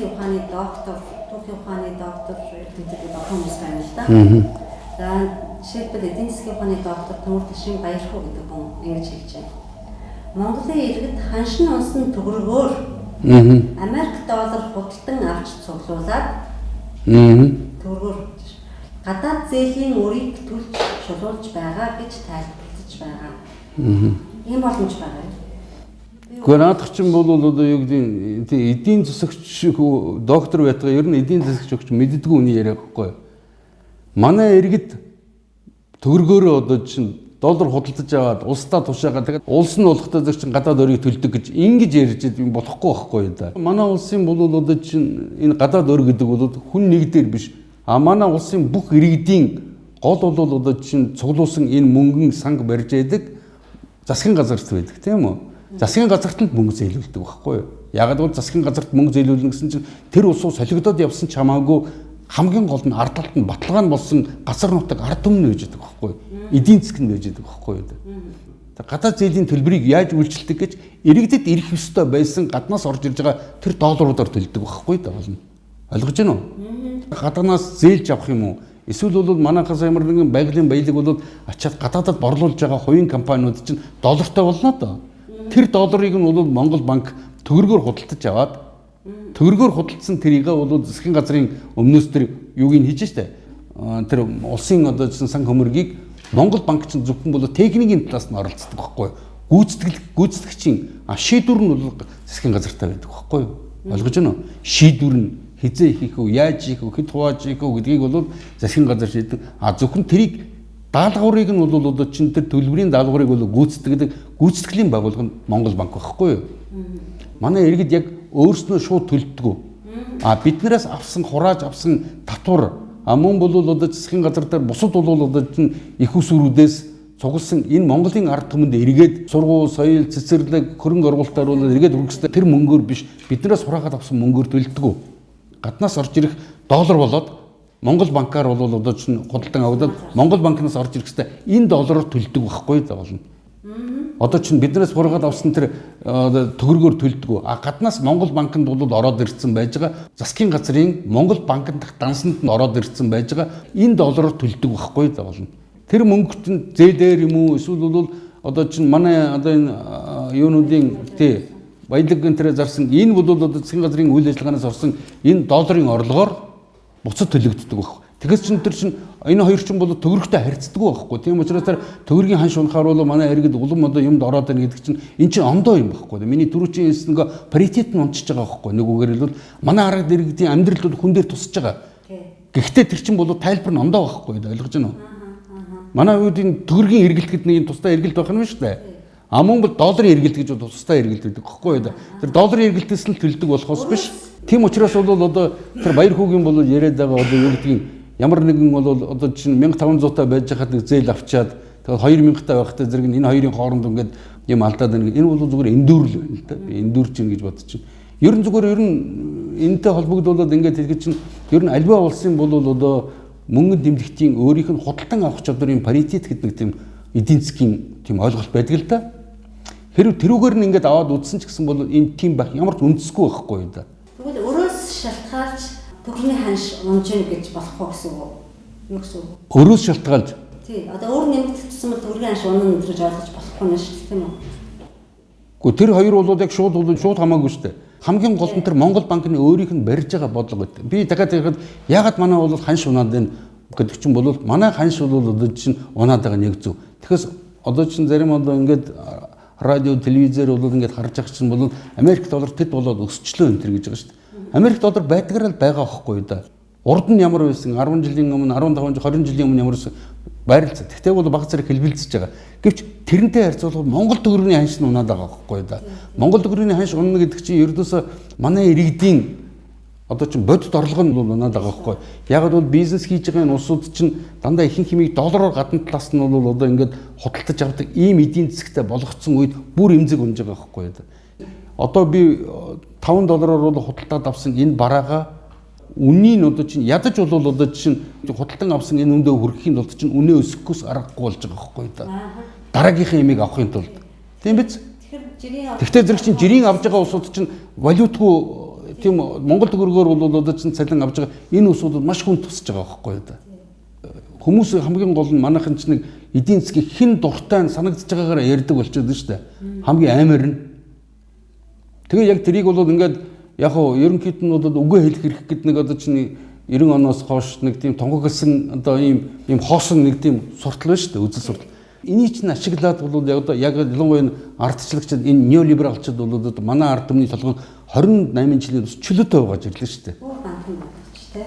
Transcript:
Баялагын ухааны доктор, түүхийн ухааны доктор эрдэмтэд олон хүмүүс байна л да. За, жишээлбэл, эдийн засгийн ухааны доктор Төмөр Ташин Баярхуу гэдэг хүн ингэж хэлж байна. Монголын иргэд ханшин унсан төгрөгөөр Америк доллар худалдан авч цуглуулад төгрөгөөр гадаад зээлийн өрийг төлж шулуулж байгаа гэж тайлбарлаж байгаа. Ийм боломж байгаа юм. Гэхдээ наадах чинь бол одоо юу гэдэг, тий, эдийн засагч доктор байтгаа ер нь эдийн засагч өгч мэддэггүй үний яриа гэхгүй. Манай иргэд төгрөгөөрөө одоо чинь доллар худалдаж аваад улсдаа тушаагаа, тэгээд улс нь болохтой зэрэг чинь гадаад өрийг төлдөг гэж ингэж ярьж юм болохгүй байхгүй да. Манай улсын бол одоо чинь энэ гадаад өр гэдэг бол хүн нэг дээр биш. А манай улсын бүх иргэдийн гол бол одоо чинь цуглуулсан энэ мөнгөн санг барьж яадаг засгийн газарт байдаг, тийм үү? Засгийн газарт нь мөнгө зээлүүлдэг байхгүй юу? Яг бол засгийн газарт мөнгө зээлүүлнэ гэсэн чинь тэр улсуу солигдоод явсан ч хамаагүй хамгийн гол нь ард талд нь баталгаа нь болсон газар нутаг ард түмэн байж байгаа байхгүй юу? Эдийн засаг нь байж байгаа байхгүй юу? Гадаад зээлийн төлбөрийг яаж үйлчилдэг гэж иргэдэд ирэх ёстой байсан гаднаас орж ирж байгаа тэр долларуудаар төлдөг байхгүй юу болно. Ойлгож байна уу? Гаднаас зээлж авах юм уу? Эсвэл бол манайхаас ямар нэгэн байгалийн баялаг бол ачаад гадаадад борлуулж байгаа хувийн компаниуд чинь доллартай болно доо. Тэр долларыг нь бол Монгол банк төгрөгөөр худалдаж аваад, төгрөгөөр худалдсан тэрийг бол засгийн газрын өмнөөс тэр юуг нь хийж штэ. Тэр улсын одоо сан хөмөргийг Монгол банк чинь зөвхөн бол техникийн талаас нь оролцдог байхгүй юу? Гүйцэтгэгчийн шийдвэр нь бол засгийн газартай байдаг байхгүй юу? Ойлгож байна уу? Шийдвэр нь хизээ хийх үү, яаж хийх үү, хэд хувааж хийх үү гэдгийг бол засгийн газар шийддэг. А зөвхөн тэрийг даалгаврыг нь бол одоо чинь тэр төлбөрийн даалгаврыг бол гүйцэтгэдэг гүйцэтгэлийн байгууллага нь Монгол банк байхгүй юу? Манай иргэд яг өөрснөө шууд төлдөггүй. А биднээс авсан, хурааж авсан татвар, а мөн бол одоо засгийн газар дээр бусад бол одоо чинь их усүрүүдээс цугласан энэ Монголын ард түмэнд эргээд сургууль, соёл, цэцэрлэг, хөрөнгө оруулалтаар бол эргээд хүргэстэй тэр мөнгөөр биш, биднээс хураагаад авсан мөнгөөр төлдөггүй. Гаднаас орж ирэх доллар болоод Монгол банкар бол одоо чинь худалдан авагдаад Монгол банкнаас орж ирэх хэвээр энэ доллараар төлдөг байхгүй болно. Одоо чинь биднээс хураагаад авсан тэр төгрөгөөр төлдөг. А гаднаас Монгол банкнд бол ороод ирсэн байж байгаа засгийн газрын Монгол банкнд дах дансанд нь ороод ирсэн байж байгаа энэ доллараар төлдөг байхгүй болно. Тэр мөнгөт нь зээлээр юм уу, эсвэл бол одоо чинь манай одоо энэ юунуудын, тий, баялаг энэ зарсан энэ бол одоо засгийн газрын үйл ажиллагаанаас орсон энэ долларын орлогоор буцад төлөгддөг байх. Тэгэхээс чинь тэр чинь энэ хоёр чинь бол төгрөгтэй харьцдаггүй байхгүй. Тийм учраас тэр төгрөгийн ханш унахаар бол манай иргэд улам одоо юмд ороод байна гэдэг чинь энэ чинь ондоо юм байхгүй. Миний түрүүчийн хэлсэн нөгөө паритет нь унчиж байгаа байхгүй. Нэг үгээр хэлбэл, манай арга иргэдийн амьдрал бол хүн дээр тусаж байгаа. Гэхдээ тэр чинь бол тайлбар нь ондоо байхгүй. Ойлгож байна уу? Манай үед энэ төгрөгийн эргэлт гэдэг нэг юм тусдаа эргэлт байх юм шүү дээ. А мөн бол долларын эргэлт гэж тусдаа эргэлт гэдэг байхгүй юу? Тэр долларын эргэлтээс л төлдөг болохоос биш. Тийм учраас бол одоо тэр баяр хүүгийн бол яриад байгаа одоо юу гэдгийг ямар нэгэн бол одоо чинь 1500 та байж хахад нэг зээл авчаад, тэгэл 2000 та байхдаа зэрэг энэ хоёрын хооронд ингээд юм алдаад байна. Энэ бол зүгээр эндүүрл байна л да. Би эндүүрч юм гэж бодож чинь. Ер нь зүгээр ер нь энэтэй холбогдуулаад ингээд хэлэхэд чинь ер нь альва улсын бол одоо мөнгөн дэмжигчийн өөрийнх нь худалдан авах чадварын паритет гэдэг нэг тийм эдийн засгийн тийм ойлголт байдаг л да. Хэрв тэрүүгээр нь ингээд аваад үзсэн ч гэсэн бол энэ тийм байх ямар ч үндэсгүй байхгүй юу да. Тэгвэл өрөөс шалтгаалж төгрөний ханш унж гин гэж болохгүй гэсэн үг үү? Юу гэсэн үг? Өрөөс шалтгаалж. Тий. Одоо өөр нэмэгдэх тусам төгрөгийн ханш унана гэж ойлгож болохгүй нэ шүү дээ, тийм үү? Гэхдээ тэр хоёр бол яг шууд бол шууд хамаагүй шүү дээ. Хамгийн гол нь тэр Монгол банкны өөрийнх нь барьж байгаа бодлого гэдэг. Би дахиад тэгэхэд ягаад манай бол ханш унаад байна гэдэг чинь бол манай ханш бол одоо чинь унаад байгаа нэг зүг. Тэгэхээр одоо чинь зарим одоо ингээд радио, телевизээр бол ингээд харж байгаа чинь бол Америк доллар тэд болоод өсчлөө энэ төр гэж байгаа шүү дээ. Америк доллар байдгаар л байгаа байхгүй юу да. Урд нь ямар байсан, 10 жилийн өмнө, 15, 20 жилийн өмнө ямар байсан байрлалцаа. Тэгтээ бол баг зэрэг хэлбэлзэж байгаа. Гэвч тэрнтэй харьцуулбал Монгол төгрөгийн ханш нь унаад байгаа байхгүй юу да. Монгол төгрөгийн ханш унана гэдэг чинь ердөөсөө манай иргэдийн одоо чинь бодит орлого нь унаад байгаа байхгүй. Яг бол бизнес хийж байгаа энэ улсууд чинь дандаа ихэнх хэмийг доллараар гадна талаас нь бол одоо ингээд худалдаж авдаг ийм эдийн засгтай болгоцсон үед бүр эмзэг унж байгаа байхгүй юу. Одоо би 5 доллараар бол худалдаад авсан энэ бараагаа үнийн нь одоо чинь ядаж бол одоо чинь худалдан авсан энэ үндэ хүргэхийн тулд чинь үнэ өсөхгүйс аргагүй болж байгаа байхгүй юу да. Дараагийнхын ямиг авахын тулд. Тийм биз? Тэгэхдээ зэрэг чинь жирийн авж байгаа улсууд чинь валютгүй Тийм Монгол төгрөгөөр бол одоо чинь цалин авч байгаа энэ усууд маш хүн тусаж байгаа байхгүй юу? Хүмүүс хамгийн гол нь манайхан ч нэг эдийн засгийн хэн дуртай нь санагдаж байгаагаар ярьдаг болчиход байна шүү дээ. Хамгийн аймаар нь. Тэгээ яг тэрийг бол ингээд яг хоо ерөнхийд нь бол үгээ хэлэх хэрэг гэдэг нэг одоо чинь 90 оноос хойш нэг тийм тунхагласан одоо ийм хоосон нэг тийм суртал байна шүү дээ, үзэл суртал. Энийг чинь ашиглаад бол яг одоо яг ялангуяа энэ ардчлагчид энэ неолибералчид бол одоо манай ард түмний толгойн 28 жилийн чөлөөтэй байгаа ирлээ шүү дээ. Бүр ганцхан бодож тэ.